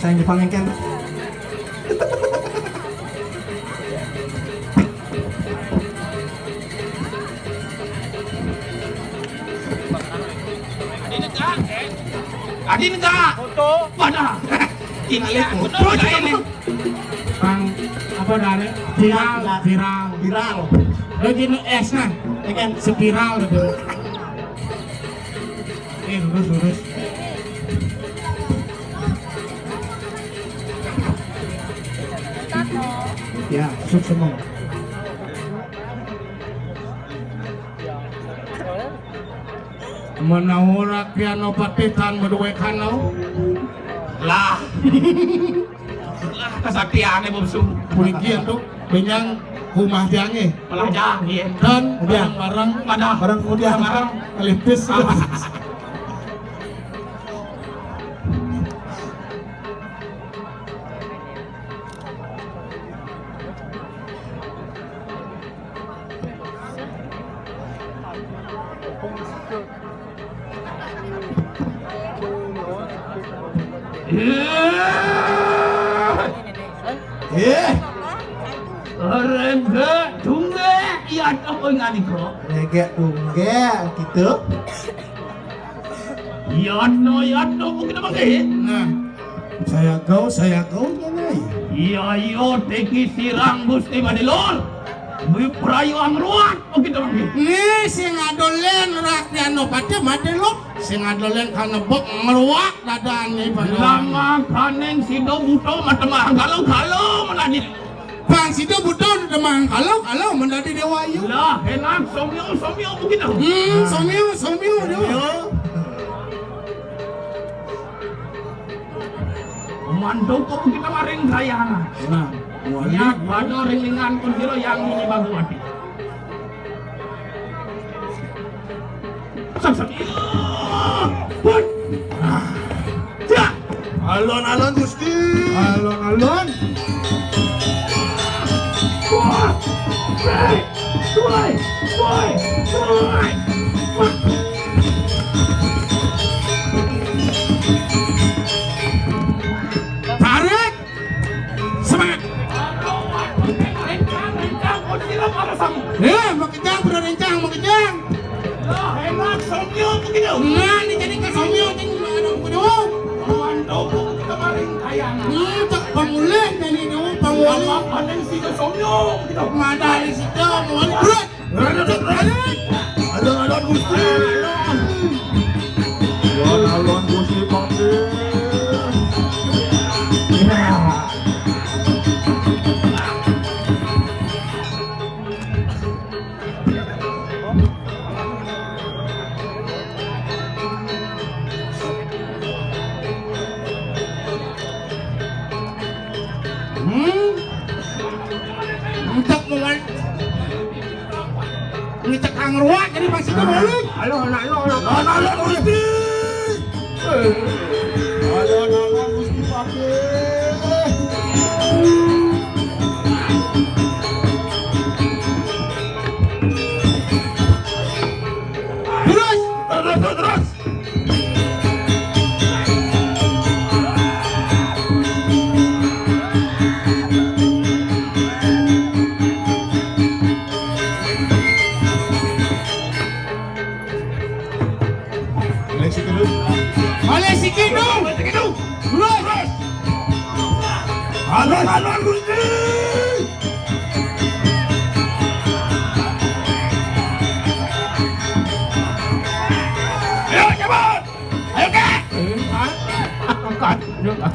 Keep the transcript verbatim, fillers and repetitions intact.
Saya yang dipanggilkan. Adi negak. Foto. Mana? Ini foto saya ini. Bang, apa dari? Viral, viral. Viral. Lagi nu S nah. Ya kan? Spiral gitu. Eh, lurus, lurus. Ya, sukses semua. Menawura piano patitan berdua kanau. Lah. Lah, kesaktiannya belum sum. Pulikian tuh, benyang rumah tiangnya. Pelajang, iya. Dan barang-barang. Pada. Barang kemudian. Barang. Kelipis. Ah. Eh. Eh. Rengga tungga iya tong ngan iko. Rengga tungga gitu. Iya no, iya no, mungkin apa sih? Nah. Saya kau, saya kau, nyanai. Iya, iyo, teki sirang Gusti Madilor. Bui perayu angruat, oh, kita panggil. Ni sing adolen rakyat no pate Madilor. Sing adolen kanebok ngruat dadaan ni, Pak. Lama kaneng sido buto mata mahang kalau, kalau menadi. Pang sido buto mata mahang kalau, kalau menadi Dewa Ayu. Lah, enak, somyo, somyo, begitu. Hmm, somyo, somyo, Dewa. Somyo. Mantu kok kita maring kaya. Nah, wali. Ya, pada ringan pun kira yang ini bagus mati. Sak, sak. Pun. Ah. Ya. Alon-alon, Gusti. Alon-alon. Wah. Hei. Woi. Woi. Woi. Wah. Tarik. Semangat. Eh, mau kencang, udah rencang, mau kencang. Nah, ini jadi ke somyo, jadi ada kudu. Ini tak pangulih, jadi dulu pangulih. Ada di situ, mau berat. Alon-alon Gusti. Alon-alon Gusti Patih. Ya. Hmm. Untuk mewal-, ngecek angruat jadi masih kebalik. Halo, halo, halo, halo. Halo, halo, Gusti. Eh. Halo, halo, Gusti Patih. Terus, terus, terus. Balik sikit dulu. Balik sikit dulu. Balik sikit dulu. Terus. Alon, alon, Gusti. Ayo, cabut. Ayo, Kak. Eh, angkat. Ayo, Kak.